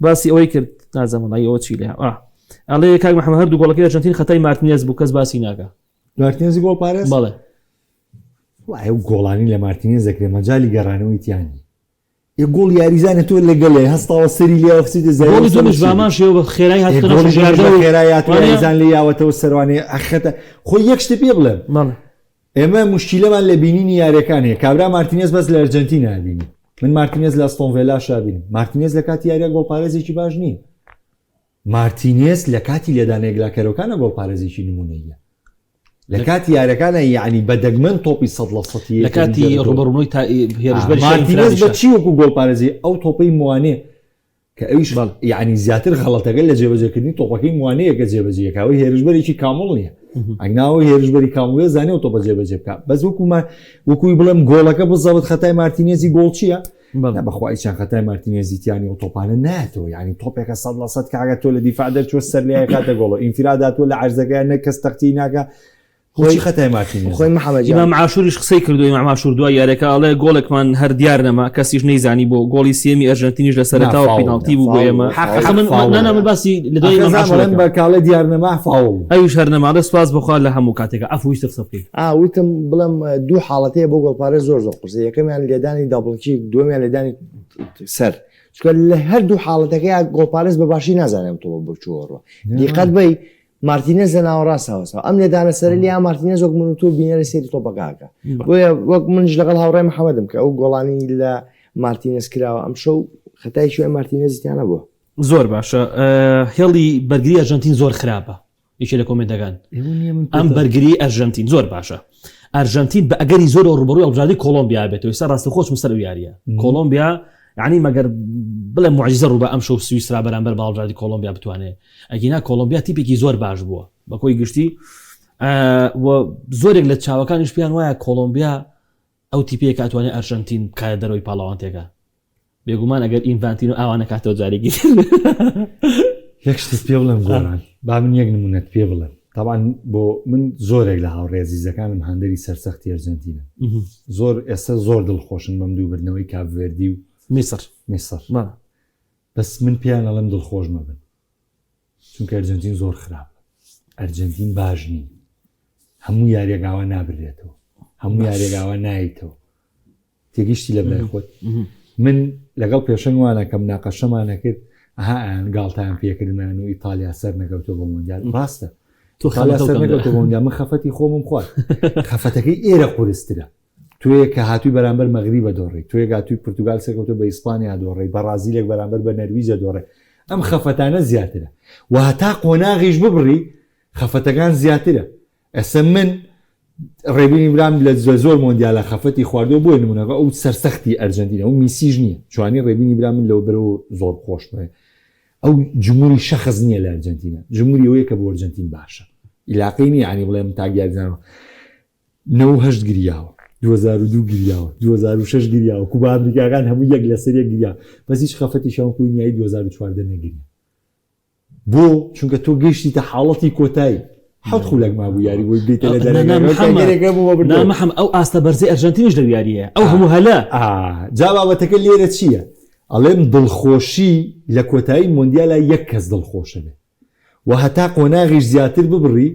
باسی ئەوەی کرد نازانم وەڵای ئەوە چی لێ ئەڵێ کاک محەممەد هەردوو گۆڵەکەی ئەرژەنتین خەتای مارتینێز بوو کەس باسی ناکا مارتینێزی گۆڵ پارێز بەڵێ وای ئەو گۆڵانی لە مارتینێز دەکرێ مەجالی گەڕانەوەی تیا نییە ئێ گۆڵ یاریزانە تۆ لەگەڵێ هەستاوە سەری لێ خستیتە زەوی گۆڵی دووەمیش بامان شێوە بە خێرایی ئێ هاتووە گۆڵی دووەمیش بە ژاردە و خێرایی هاتووە وانە یاریزان لێ یاوەتەوە سەروانێ ئەخەتە خۆ یەک شتت پێ بڵێم بەڵێ ئێمە مشکیلەمان لە بینینی یاریەکان هەیە کابرا مارتینێز بەس لە ئەرجەنتینا بینی من مارتینێز لە ئەستۆن ڤێلاشا بینیم مارتینێز لە کاتی یاریە گۆڵپارێزێکی باش نییە مارتینێز لە کاتی لێدانە یەکلاکەرەوەکانە گۆڵپارێزێکی نمونەییە لە کاتی یاریەکانە یعنی بە دەگمەن تۆپی سەد لە سەتی لە کاتی ڕوبەڕوونەوەی تا هێرشبەری مارتینێز بە چی وەکو گۆڵپارێزی ئەو تۆپەی موانێ کە ئەویش یعنی زیاتر غەڵەتەکە لە جێبەجێکردنی تۆپەکەی موانەیە کە جێبەجێ کە ئەوەی هێرشبەرێکی کامڵ نییە ئەگناوە هێرشبەری کامڵێ زانێ و تۆپە جێبەجێ بکە بەس وەکو وەکوی بڵێم گۆڵەکە بزەبت خەتای مارتینێزی گۆڵ چییە؟ بەخوای چەند خەتای مارتینێزی تیانی و تۆپانە ناتەوە یعنی تۆپێکە سەد لە سەد کاگە تۆ لە دیفاع دەرچوە سەر لە کاتە گۆڵ ئینفراد هاتووە لە عەرزەکەیان نە کەس تەختی ناکە خۆی خەتای مارتینێز خۆی محەممەد ئیمام عاشوریش قسەی کردو ئیمام عاشور دوای یاریەکە ئەڵێ گۆڵێکمان هەر دیار نەما کەسیش نەیزانی بۆ گۆڵی سێمی ئەرژەنتینیش لە سەرەتاوە پیناڵتی بوو بۆ ئێمە نا من باسی لە دوای ئیمام عاشور ئەخە بە کاڵێ دیار نەما فاوڵ ئەویش هەر نەما ئەڵێ سوپاس بۆ خوا لە هەموو کاتێکا عەفو ویستت قسە بکەی. ئا وتم بڵێم دوو حاڵەت هەیە بۆ گۆڵپارێز زۆر زۆر قورسە یەکەمیان لێدانی double kick دووەمیان لێدانی سەر چونکە لە هەردوو حاڵەتەکەیا گۆڵپارێز بە باشی نازانێ ئەم تۆپە بۆ کوێوە ڕوا دیقەت بەی مارتینێز لە ناوەڕاستە وەستا ئەم لێدانە سەرە لیا مارتینێز وەک من و تۆ بینەرە سەیری تۆپەکە ئەکا بۆیە وەک منیش لەگەڵ هاوڕێ محەممەدم کە ئەو گۆڵانی لە مارتینێز کراوە ئەم شەو خەتای شوێ مارتینێزی تیا نەبووە. زۆر باشە هێڵی بەرگری ئەرژەنتین زۆر خراپە یەکێ لە کۆمێنتەکان ئەم بەرگری ئەرژەنتین زۆر باشە ئەرژەنتین بە ئەگەری زۆر ڕوبەڕووی هەڵبژاردەی کۆڵۆمبیا بێتەوە ئێستا ڕاستەوخۆ چوومە سەر ئەو یارییە کۆڵۆمبیا یعنی مەگەر بڵێ معجزە ڕووبا ئەم شەو سویسرا بەرامبەر بە هەڵبژاردەی کۆڵۆمبیا بتوانێ ئەگینا کۆڵۆمبیا تیپێکی زۆر باش بووە بە کۆی گشتی و زۆرێک لە چاوەکانیش پێیان وایە کۆڵۆمبیا ئەو تیپەیە کە ئەتوانێت ئەرژەنتین بکاتە دەرەوەی پاڵەوانتێکە بێگومان ئەگەر ئینڤانتینۆ ئاوا نەکاتەوە جارێکی تر. یەک شتت پێ بڵێم گۆران با من یەک نمونەت پێ بڵێم تاوان بۆ من زۆرێک لە هاوڕێ ئەزیزەکانم هاندەری سەرسەختی ئەرجەنتینن زۆر ئێستا زۆر دڵخۆشن بەم دووبردنەوەی کاپڤێردی و میسر میسر بەس من پێیان ئەڵێم دڵخۆش مەبن چونکە ئەرجەنتین زۆر خراپە ئەرجەنتین باش نین هەموو یاریەک ئاوا نابرێتەوە هەموو یاریەک ئاوا نایتەوە تێگەیشتی لە برای خۆت من لەگەڵ پێشەنگ وانە کە مناقەشەمانە کرد ئەها ئەیان گاڵتەیان پێکردمان و ئیتالیا سەر نەکەوتۆ بۆ مۆندیال ڕاستە تۆ ئیتالیا خەفەتەو سەر کەم نەکەوتۆ بۆ مۆندیال من خەفەتی خۆمم خوارد خەفەتەکەی ئێرە قورسترە تۆیە کە هاتووی بەرامبەر مەغریبە دۆڕی تۆیە گاتووی پرتوگال سەرکەوتۆ بە ئیسپانیا دۆڕی بەڕازیلێک بەرامبەر بە نەرویجە دۆڕێ ئەم خەفەتانە زیاترە و هەتا قۆناغیش ببڕی خەفەتەکان زیاترە ئێستا من ڕێبینی برام لە زۆر مۆندیالە خەفەتی خواردووە بۆیە نمونەکە ئەو سەرسەختی ئەرجەنتینە ئەو میسیش نییە جوانی ڕێبینی برام من لەوە بەرەوە زۆر خۆشمەوێ ئەو جمهوری شەخص نییە لە ئەرجەنتینە جمهوری ئەوەیە کە بۆ ئەرجەنتین باشە ئیلاقەی نییە ینی بڵێم تاک یاریزانەوە 98 گریاوە 2002 گریاوە 2006 گریاوە کوبا ئەمریکاکان هەموو یەک لەسەر یەک گریا بەس هیچ خەفەتیشیان کوی نیایی 2014 نەگریا بۆ؟ چونکە تۆ گەیشتیتە حاڵەتی کۆتایی حەوت خولەک مابوو یاری بۆی بگەیتە لە دەرەکە بوو بە بردنەوە. نا محەمەد ئەو ئاستە بەرزەی ئەرژەنتینیش لەو یارییەیە ئەو هەموو هەلە. ئا جا بابەتەکە لێرە چییە؟ ئەڵێم دڵخۆشی لە کۆتایی مۆندیالا یەک کەس دڵخۆشە بێ و هەتا قۆناغیش زیاتر ببڕی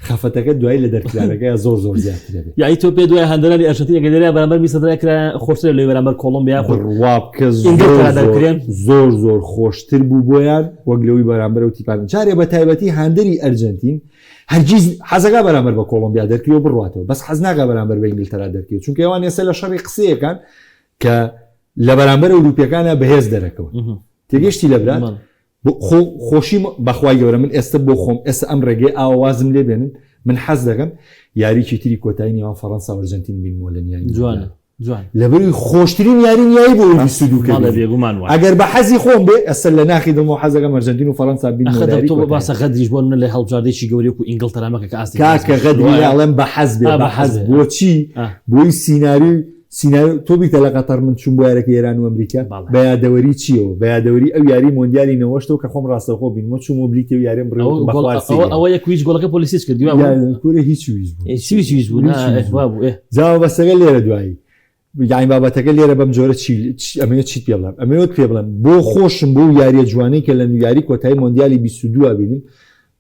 خەفەتەکە دوایی لە دەرکرانەکەیا زۆر زۆر زیاترە بێ. یاعی تۆ پێت وایە هاندەرانی ئەرژەنتین ئەگەر لێرە بەرامبەر میسر دەرکرایە خۆشترە لەوەی بەرامبەر کۆڵۆمبیا یاخود بڕوا بکە زۆر ئینگلتەرا زۆر دەرکرێن؟ زۆر زۆر خۆشتر بوو بۆیان وەک لەوەی بەرامبەر ئەو تیپانە جارێ بە تایبەتی هاندەری ئەرجەنتین هەرگیز حەزەکا بەرامبەر بە کۆڵۆمبیا دەرکرێ و بڕواتەوە بەس حەز ناکا بەرامبەر بە ئینگلتەرا دەرکرێ چونکە ئەوان ئێستا لە شەڕی قسەیەکان کە لە بەرامبەر ئەوروپیەکانە بەهێز دەرەکەون تێگەشتی لە برات خۆ خۆشی بەخوای گەورە من ئێستا بۆ خۆم ئێستا ئەم ڕێگەی ئاوا وازم لێ بێنن من حەز دەکەم یاریی تری کۆتایی نێوان فەڕەنسا و ئەرجەنتین بینمەوە لە نیای جوانە. جوان. لەبەروی خۆشترین یاری نیایی بۆ ئەوی 22 کە بەڵێ بینیم. بێگومان وایە. ئەگەر بە حەزی خۆم بێ ئەسەر لە ناخی دڵمەوە حەزەکەم ئەرجەنتین و فەرەنسا بینمەوە ئەخە لە یاری تۆ کۆتایی. باسە غەدریش بۆ نمونە لە هەڵبژاردەیەکی گەورەی وەکو ئینگڵتەرا مەکە کە ئاستێکی کاکە بەرز غەدری وایە. ئەڵێم بە حەز بێ ئا بە بە حەز حەز بێ. بۆچی ئا. بۆی سیناریۆی سیناریۆ تۆ بیتە لە قەتەر من چووم بۆ یارەکەی ئێران و ئەمریکا بەڵێ. بە یادەوەری چیەوە بە یادەوەری ئەو یاری مۆندیالی نەوەشتەوە کە خۆم ڕاستەوخۆ بینمەوە چوومەوە بلیتی ئەو یاریەم بڕی ئەوە وتم گۆڵ بەخوا ئەوە سەیرم. ئەوە یەک ویچ گۆڵەکە پۆلیسیچ کردی وا بوو؟ یا کورە هیچ و هیچ بوو. چی هیچ هیچ بوو نا هیچ و هیچ بوو. وا بوو ئێ. جا مەبەستەکە لێرە دوایی یانی بابەتەکە لێرە بەم جۆرە چی ئەمەوێت چیت پێ بڵێم ئەمەوێت پێ بڵێم بۆ خۆشم بۆ یاریە جوانەی کە لە یاری کۆتایی مۆندیالی 22 بینم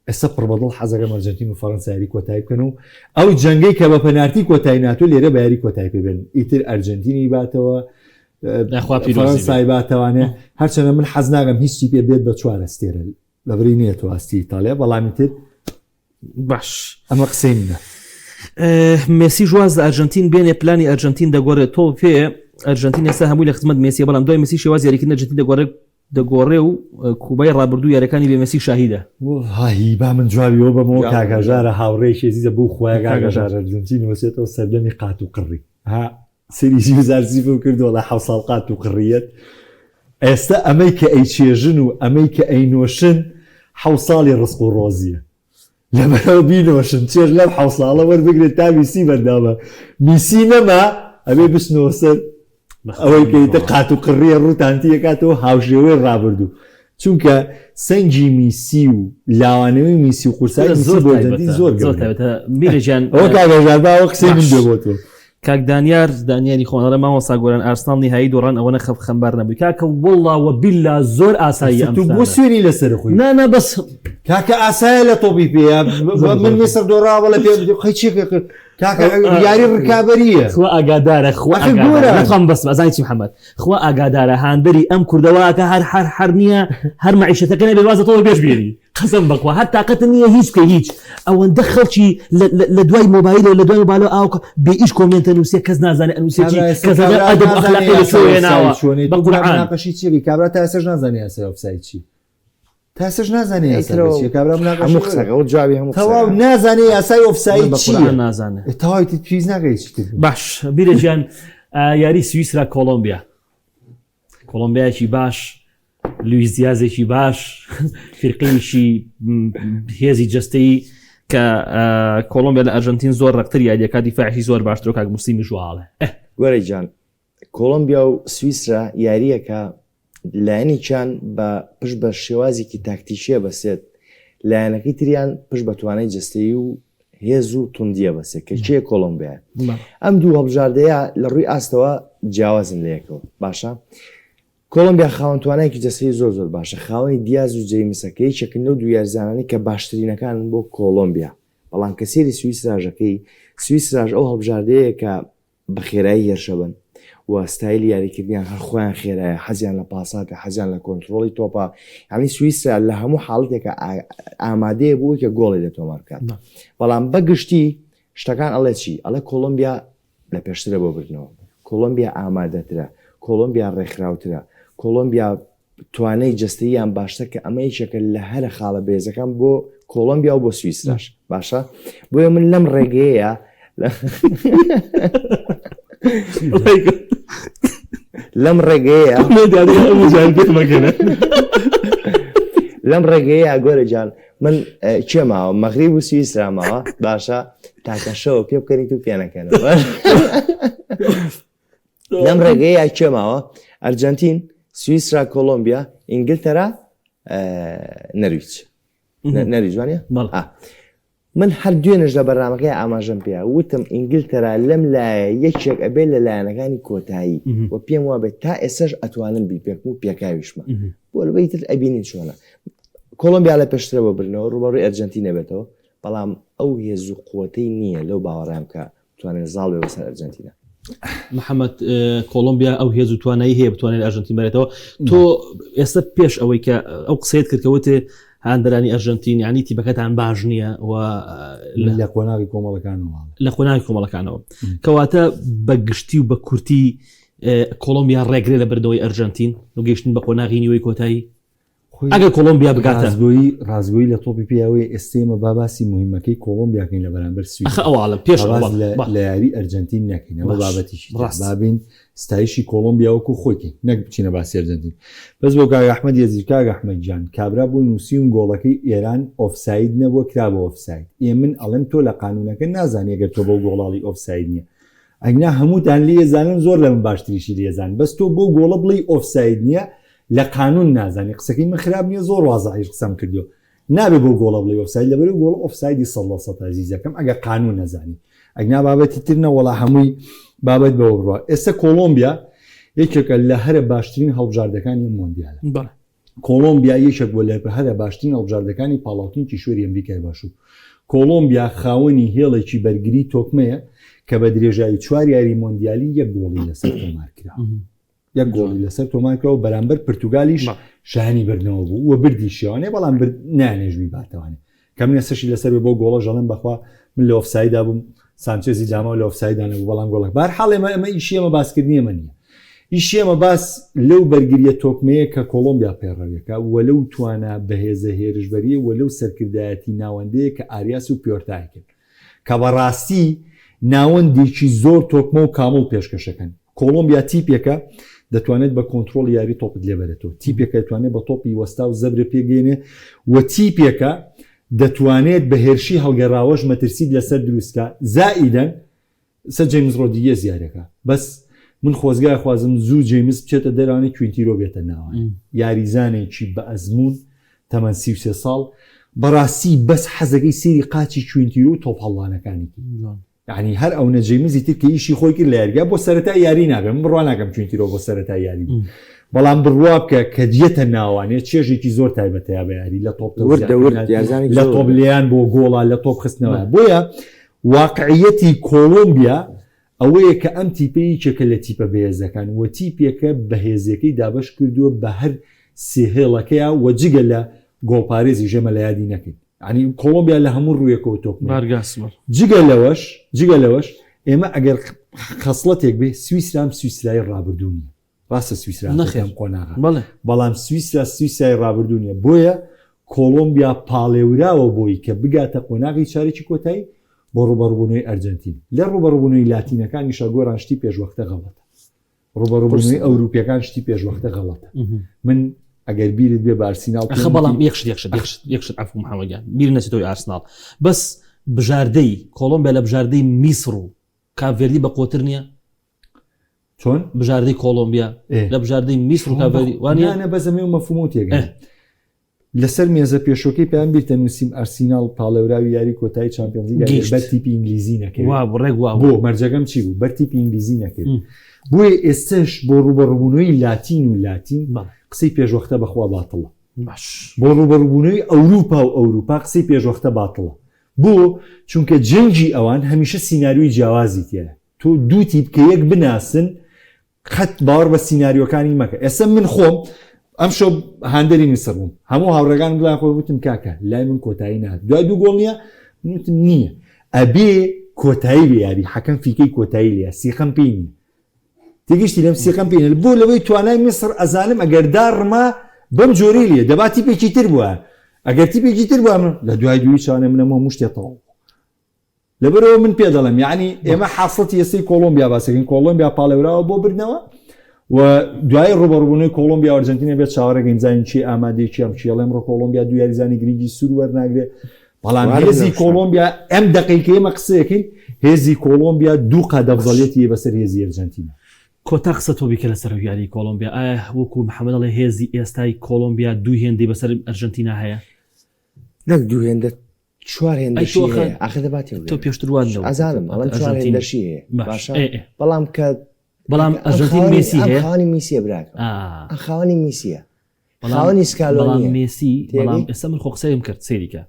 ئێستا پڕ بەدڵ حەزەکەم ئەرجەنتین و فەرەنسا یاری کۆتایی بکەن و ئەو جەنگەی کە بە پەنارتی کۆتایی ناتۆ لێرە بە یاری کۆتایی پێ بێن ئیتر ئەرجەنتینی باتەوە ناخوا پیرۆزی بێ. فەرەنسای باتەوانێ هەرچەندە من حەز ناکەم هیچ تیپێ بێت بە چوار ئەستێرە لەبری نێتەوە ئاستی ئیتاڵیا بەڵام ئیتر باش ئەمە قسەی منە. مێسیش واز لە ئەرجەنتین بێنێ پلانی ئەرجەنتین دەگۆڕێت تۆ پێ ئەرجەنتین ئێستا هەمووی لە خزمەت مێسیە بەڵام دوای مێسی شێواز یاریکردن ئەرجەنتین دەگۆڕێت دەگۆڕێ و کوبای ڕابردوو یاریەکانی بێ مێسی شاهیدە. وەڵاهی با من جوابی ئەوە بەمەوە جواب کاک بدە. هەژارە هاوڕێیەکی ئەزیزە بۆ خوایە کاک کاک هەژار. هەژار ئەرجەنتین وەچێتەوە سەردەمی قات و قڕی ها سەری زیوزار زیفم کرد وەڵا حەو ساڵ قات و قڕیەت ئێستا ئەمەی کە ئەیچێژن و ئەمەی کە ئەینۆشن حەو ساڵی ڕزق و ڕۆزیە لەبەرئەوە بینۆشن چێژ لەم حەو ساڵە وەربگرن تا میسی بەردەوامە میسی نەما ئەبێ بچنەوە سەر ئەوەی کە ئیتر قات و قڕیە ڕووتان تیەکاتەوە هاوشێوەی ڕابردوو چونکە سەنگی میسی و لاوانەوەی میسی و قورسایی میسی زۆر بۆ ئەرجەنتین تایبەتە زۆر زۆر گەورەیە تایبەتە میرە گیان ئەوە کاک هەژار با ئەوە قسەی من باش بێ بۆ تۆ کاک دانیار دانیاری خۆن ئەڵێ مامۆستا گۆران ئارسناڵ نیهایی دۆڕان ئەوەنە خەف خەمبار نەبووی کاکە وەڵا وەبیلا زۆر ئاساییە ئەم تۆ بۆ شتانە سوێنی لەسەر خۆی نا نا بەس کاکە ئاسایە لە تۆپی پێیە زۆر من زۆر میسر دۆڕاوە بەڵێ پێ قەی چی کاکە یاری ڕکابەریە خوا ئاگادارە خوا ئەخە ئاگادارە گۆران. نەخوام بەس ئەزانی چی محەممەد خوا ئاگادارە هاندەری ئەم کوردەواکە هەر هەر هەر نییە هەر مەعیشەتەکە نەبێت وازە تۆ بێش بێنی قەسەم بەخوا هەر تاقەتە نییە هیچ بکەی هیچ ئەوەندە خەڵکی لە دوای مۆبایلەوە لە دوای مۆبایلەوە ئاو بێ ئیش کۆمێنتە نووسێ کەس نازانێ ئەنووسێ چی کابرا ئێستا کەس کابرا ئەدەب و نازانێ ئەخلاقی لە یاسای کوێ ئۆفساید هێناوە چۆنێ بە تۆ قورعان مناقەشی چیەکەی کابرا تا ئێستاش نازانێ یاسای ئۆفساید چی تا ئێستاش نازانێ یاساکە ئیترەوە چیە کابرا مناقەشی هەموو وەرە. قسەکە ئەو جوابی هەموو تەواو قسەکە نازانێ یاسای ئۆفساید من بە چییە قورعان نازانێ ئێ تەواوی تر پێویست ناکە هیچ تر بڵێ. باش بیرە گیان یاری سویسرا کۆڵۆمبیا کۆڵۆمبیایەکی باش لویس دیازێکی باش فیرقەیەکی هێزی جەستەیی کە کۆڵۆمبیا لە ئەرژەنتین زۆر ڕقتر یاریەکە دیفاعی زۆر باشتر و کاک موسلیمی ژواڵێ گۆرەی جان کۆڵۆمبیا و سویسرا یارییەکە لایەنێکیان بە پشت بە شێوازێکی تاکتیکیە بەسێت لایەنەکەی تریان پشت بە توانای جەستەیی و هێز و توندیە بەسێت کە کێ کۆڵۆمبیا ئەم دوو هەڵبژاردەیە لە ڕووی ئاستەوە جیاوازن لە یەکەوە باشە کۆڵۆمبیا خاوەن توانایەکی جەستەیی زۆر زۆر باشە، خاوەنی دیاز و جەیمسە کە یەکێکن لەو دوو یاریزانانەی کە باشترینەکانن بۆ کۆڵۆمبیا، بەڵام کە سەیری سویسراژەکەی، سویسراش ئەو هەڵبژاردەیە کە بە خێرایی هێرشەبەن و ستایلی یاریکردنیان هەر خۆیان خێرایە، حەزیان لە پاساتە، حەزیان لە کۆنترۆڵی تۆپە، یانی سویسرا لە هەموو حاڵەتێکا ئامادەیە بۆ ئەوەی کە گۆڵی لێ تۆمار بکات، بەڵام بە گشتی شتەکان ئەڵێ چی؟ ئەڵێ کۆڵۆمبیا لە پێشترە بۆ بردنەوە. کۆڵۆمبیا ئامادەترە، کۆڵۆمبیا ڕێکخراوترە، کۆڵۆمبیا توانای جەستەییان باشترە کە ئەمە یەکێکە لە هەرە خاڵە بەهێزەکان بۆ کۆڵۆمبیا و بۆ سویسراش باشە بۆیە من لەم ڕێگەیە لەم ڕێگەیە لەم ڕێگەیە گۆرە جان من کێ ماوە مەغریب و سویسرا ماوە باشە تاکە شەوە پێ بکەنیت و پێنەکەنەوە لەم ڕێگەیە کێ ماوە ئەرجنتین سویسرا کۆلۆمبیا ئینگلتەرا نەرویج نەرویج وانە من هەر دوێنێش لە بەرنامەکەی ئاماژەم پێ وتم ئینگلتەرا لەم لایە یەکێک ئەبێت لە لایەنەکانی کۆتایی و پێم وابێت تا ئێسش ئەتوانم بیپێکم و پێکاویشمە بۆ لەوەی تر ئەبینین چۆنە کۆڵۆمبیا لە پێشترە بۆ بردنەوە ڕووبەڕووی ئەرجەنتین نەبێتەوە، بەڵام ئەو هێز و قوەتەی نییە لەو باوەڕەم کە بتوانێت زاڵ بێ بەسەر ئەرجەنتینا. محەممەد کۆڵۆمبیا ئەو هێز و توانایی هەیە بتوانێت ئەرجەنتین بەرێتەوە تۆ ئێستا پێش ئەوەی کە ئەو قسەیت کرد کە وتێ هاندەرانی ئەرجەنتین یانی تیپەکەتان باش نییە و لە قۆناغی کۆمەڵەکانەوە لە قۆناغی کۆمەڵەکانەوە کەواتە بە گشتی و بە کورتی کۆڵۆمبیا ڕێگرێ لە بردنەوەی ئەرجەنتین و گەیشتن بە قۆناغی نیوەی کۆتایی. ئەگەر کۆڵۆمبیا بگاتە ڕاستگۆیی ڕاستگۆیی لە تۆپی پێ ئەوەیە ئێستا ئێمە با باسی مهمەکەی کۆڵۆمبیا کەین لە بەرامبەر سوید ئەخە ئەوە پێش با باس ئەوە لە با. لە یاری ئەرجەنتین نەکەین ئەوە باش. بابەتێکی ترە. ڕاست. با بین ستایشی کۆڵۆمبیا وەکو خۆی کەین نەک بچینە باسی ئەرجەنتین بەس بۆ کاک ئەحمەد یەزید کاک ئەحمەد گیان کابرا بۆی نووسیوم گۆڵەکەی ئێران ئۆفساید نەبووە کرا بە ئۆفساید ئێ من ئەڵێم تۆ لە قانوونەکە نازانی ئەگەر تۆ بەو گۆڵاڵی ئۆفساید نییە ئەگنا هەمووتان لێزانن زۆر لە من باشتریشی لێزان بەس تۆ بۆ گۆڵە بڵێی ئۆفساید نییە لە قانون نازانی قسەکەی من خراپ نییە زۆر وازحیش قسەم کردووە نابێ بۆ گۆڵە بڵێی ئۆفساید لەبەرو گۆڵ ئۆفسایدی سەد لە سەد ئەزیزەکەم ئەگەر قانون نەزانی ئەگنا بابەتی تر نەوەڵا هەمووی بابەت بەوە بڕوا ئێستا کۆڵۆمبیا یەکێکە لە هەرە باشترین هەڵبژاردەکانی ئەم مۆندیالە بەڵێ. کۆڵۆمبیا یەکێک بووە لە هەرە باشترین هەڵبژاردەکانی پاڵاوتنی کیشوەری ئەمریکای باشوور. کۆڵۆمبیا خاوەنی هێڵێکی بەرگری تۆکمەیە کە بە درێژایی چوار یاری مۆندیالی یەک گۆڵی لەسەر تۆمارکرا. یەک گۆڵی لەسەر تۆمارکرا و بەرامبەر پرتوگالیش شایانی بردنەوە بوو و بردیشیوانێ بەڵام برد نانێژ بیباتەوانێ کە من ئێستەشی لەسەر بێ بۆ گۆڵە ژەڵێم بەخوا من لە ئۆفسایدا بووم سانچێزی داماو لە ئۆفسایدا نەبوو بەڵام گۆڵەکە بەهەر حاڵ ئێمە ئەمە ئیشی ئێمە باسکردنی ئێمە نییە ئیشی ئێمە باس لەو بەرگریە تۆکمەیە کە کۆڵۆمبیا پەیڕەویەکە و لەو توانا بەهێزە هێرشبەریە و لەو سەرکردایەتی ناوەندەیە کە ئاریاس و پیۆرتای کرد کە بەڕاستی ناوەندێکی زۆر تۆکمە و کامڵ پێشکەشەکەن. کۆڵۆمبیا تیپێکە دەتوانێت بە کۆنترۆڵی یاری تۆپت لێبەرێتەوە، تیپێکە دەتوانێت بە تۆپی وەستاو زەبرە پێگەیەنێ و تیپێکە دەتوانێت بە هێرشی هەڵگەڕاوەش مەترسیت لەسەر دروستکا، زائیدەن سە جەیمس ڕۆدریگێز یاریەکە بەس من خۆزگا خوازم زوو جەیمس بچێتە دەرانێ کوینتیرۆ بێتە ناوانێ یاریزانێکی بە ئەزموون تەمەن 33 ساڵ بەڕاستی بەس حەزەکەی سێری قاچی کوینتیرۆ و تۆپ هەڵڵانەکانی یعنی هەر ئەونە جەیمزی تر کە ئیشی خۆی کرد لە یاریگا بۆ سەرەتای یاری نابێ من بڕوا ناکەم کوینتیرۆ بۆ سەرەتای یاری بوو بەڵام بڕوا بکە کە دیەتە ناوانێ چێژێکی زۆر تایبەتەیە بە یاری لە تۆپ وردە ورد یارزانێکی لە زۆر تۆپ وردە. لێیان بۆ گۆڵا لە تۆپ خستنەوە بۆیە واقعیەتی کۆڵۆمبیا ئەوەیە کە ئەم تیپە یەکێکە لە تیپە بەهێزەکان و تیپێکە بەهێزیەکەی دابەش کردووە بە هەر سێ هێڵەکەیا و جگە لە گۆڵپارێزیش ئێمە لە یادی نەکەین یانی کۆڵۆمبیا لە هەموو ڕوویەکەوە تۆکمەیە. ڤارگاس بەڵێ. جگە لەوەش جگە لەوەش ئێمە ئەگەر خەسڵەتێک بێ سویسرام سویسرای ڕابردوو نییە. ڕاستە سویسرا نەخێر. ئەم قۆناغە بەڵێ. بەڵام سویسرا سویسرای ڕابردوو نییە بۆیە کۆڵۆمبیا پاڵێوراوە بۆی کە بگاتە قۆناغی چارەکی کۆتایی بۆ ڕووبەڕووبوونەوەی ئەرجەنتین لە ڕووبەڕووبوونەوەی لاتینەکانیشا گۆران شتی پێشوەختە غەڵەتە ڕووبەڕووبوونەوەی ئەوروپیەکان شتی پێشوەختە غەڵەتە من ئەگەر بیرت بێ بە ئارسیناڵ ئەخە بەڵام یەک شت یەک شت یەک شت یەک شت عەفو محەممەد گیان بیر نەچێتەوەی ئارسناڵ بەس بژاردەی کۆڵۆمبیا لە بژاردەی میسڕ و کاپڤێردی بە قوتر نییە چۆن بژاردەی کۆڵۆمبیا لە بژاردەی میسر و کاپڤێردی وانە نە بەزەمێ و مەفهوم و تێگەن لەسەر مێزە پێشۆکەی پێیان بیرتە نووسیم ئەرسیناڵ پاڵێوراوی یاری کۆتایی چامپیۆنز لیگ گەیشت. بەر تیپی ئینگلیزی نەکەوێت وا بوو، ڕێک وا بۆ بوو. مەرجەکەم چی بوو بەر تیپی ئینگلیزی نەکەوێت بۆیە ئێستش بۆ ڕووبەڕووبوونەوەی لاتین و لاتین بەڵێ. قسەی پێشوەختە بەخوا باتڵە باش. بۆ ڕووبەڕووبوونەوەی ئەوروپا و ئەوروپا قسەی پێشوەختە باتڵە بۆ چونکە جەنگی ئەوان هەمیشە سیناریۆی جیاوازی تیایە تۆ دوو تیپ کە یەک بناسن قەت باوەڕ بە سیناریۆکانی مەکە ئێستا من خۆم ئەمشەو هاندەری میسر بووم هەموو هاوڕێگانم دڵیان خۆش وتم کاکە لای من کۆتایی نهات دوای دوو گۆڵ نییە من وتم نییە ئەبێ کۆتایی بێ یاری حەکەم فیکەی کۆتایی لێیە سیقەم پێی نییە تێگەیشتی لەم سیقەم پێی نییە بۆ لەوەی توانای میسر ئەزانم ئەگەر داڕما بەم جۆرەی لێ دەبا تیپێکی تر بووە ئەگەر تیپێکی تر بووە من لە دوای دووی چانێ منەمە هەموو شتێ تەواو لەبەرئەوە من پێ دەڵێم یعنی ئێمە حاسڵەتی ئێستەی کۆڵۆمبیا باسەکەین کۆڵۆمبیا پاڵێوراوە بۆ بردنەوە و دوای ڕوبەڕوبوونەوەی کۆڵۆمبیا ئەرجنتینە بێت چاوەڕێکەین بزانین چی ئامادەی چی ئەم چیڵێم ڕۆ کۆڵۆمبیا دوو یاریزانی گرنگی سوور وەرناگرێ بەڵام هێزی کۆڵۆمبیا ئەم دقیقەی ئێمە قسەیەکەین هێزی کۆڵۆمبیا دوو قات ئەفزەلیەتی بەسەر هێزی ئەرجنتینە کۆتا قسە تۆ بیکە لەسەر ئەو یاریی کۆڵۆمبیا ئایا وەکو محەممەد ئەڵێ هێزی ئێستای کۆڵۆمبیا دوو هێندەی بەسەر ئەرجنتینا هەیە؟ نەک دوو هێندە چوار هێندەشی هەیە ئاخر دەبا تێ تۆ پێشتر وان نەوت ئەزانم ئەڵێم چوار هێندەشی هەیە باشە بەڵام کە بەڵام ئەرژەنتین مێسی هەیە خاوەنی میسیە براکەم خاوەنی میسیە خاوەنی سکالۆنیە مێسی بەڵام ئێستا من خۆ قسەیم کرد سەیریکە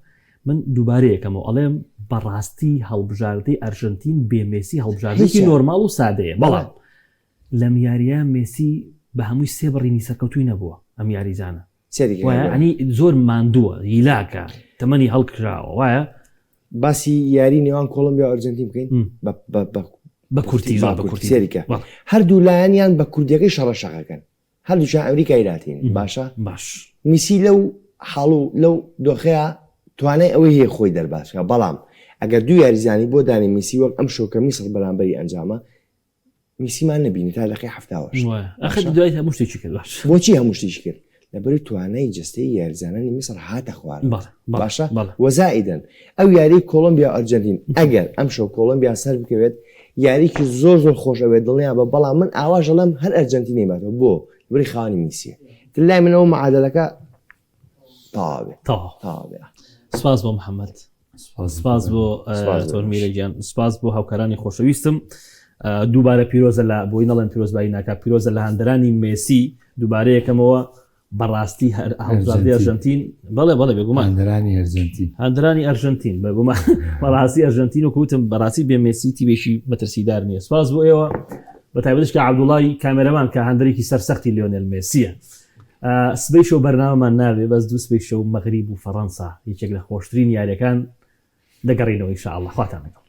من دووبارەیەکەمەوە ئەڵێم بەڕاستی هەڵبژاردەی ئەرژەنتین بێ مێسی هەڵبژاردەیەکی نۆرماڵ و سادەیە بەڵام لەم یاریە مێسی بە هەمووی سێ بڕینی سەرکەوتوی نەبووە ئەم یاریزانە وایە ئەنی زۆر ماندووە هیلاکە تەمەنی هەڵکراوە وایە. باسی یاری نێوان کۆڵۆمبیا و ئەرجەنتین بکەین بە کورتی زۆر بە کورتی سێریکە هەردوو لایەنیان بە کوردیەکەی شەڕە شەقەکەن. هەردووکیان ئەمریکای لاتینن باشە باش میسی لەو حاڵ و لەو دۆخەیە توانای ئەوەی هەیە خۆی دەرباز بکا بەڵام ئەگەر دوو یاریزانی بۆ دانی میسی وەک ئەم شەو کە میسڕ بەرامبەری ئەنجامە میسیمان نەبینی تا دەقەی 78 وایە ئەخر دوای هەموو شتێکی کرد باش بۆچی هەموو شتێکی کرد لەبەری توانای جەستەی یاریزانانی میسڕ هاتە خوارەوە بەڵێ بەڵێ باشە بەڵێ وەزائیدەن ئەو یاری کۆڵۆمبیا و ئەرجەنتین ئەگەر ئەمشەو کۆڵۆمبیا سەر بکەوێت یاریکی زۆر زۆر خۆش ئەبێت دڵنیا بە بەڵام من ئاواش ئەڵێم هەر ئەرجەنتین نەیباتەوە بۆ لەبەری خاوەنی میسیە تر لای من ئەوە معادلەکە تەواو بێ تەواو تەواو بێ سپاس بۆ محەممەد سپاس بۆ تۆرمیرە گیان سپاس بۆ هاوکارانی خۆشەویستم دووبارە پیرۆزە لە بۆی نەڵێن پیرۆزبایی ناکە پیرۆزە لە هەندرانی مێسی دووبارە یەکەمەوە بەڕاستی هەر هەڵبژاردەی ئەرژەنتین بەڵێ بەڵێ بێگومان هاندەرانی ئەرجەنتین هاندەرانی ئەرژەنتین بێگومان بەڕاستی ئەرژەنتین و کوتم بەڕاستی بێ مێسی تیبێکی مەترسیدار نییە سپاس بۆ ئێوە بە تایبەتش کە عەبدوڵای کامێرەمان کە هاندەرێکی سەرسەختی لیۆنێل مێسیە سبەی شەو بەرنامەمان نابێ بەس دوو سبەی شەو مەغریب و فەڕەنسا یەکێک لە خۆشترین یاریەکان دەگەڕینەوە ئینشاءاللە خواتان لەگەڵ.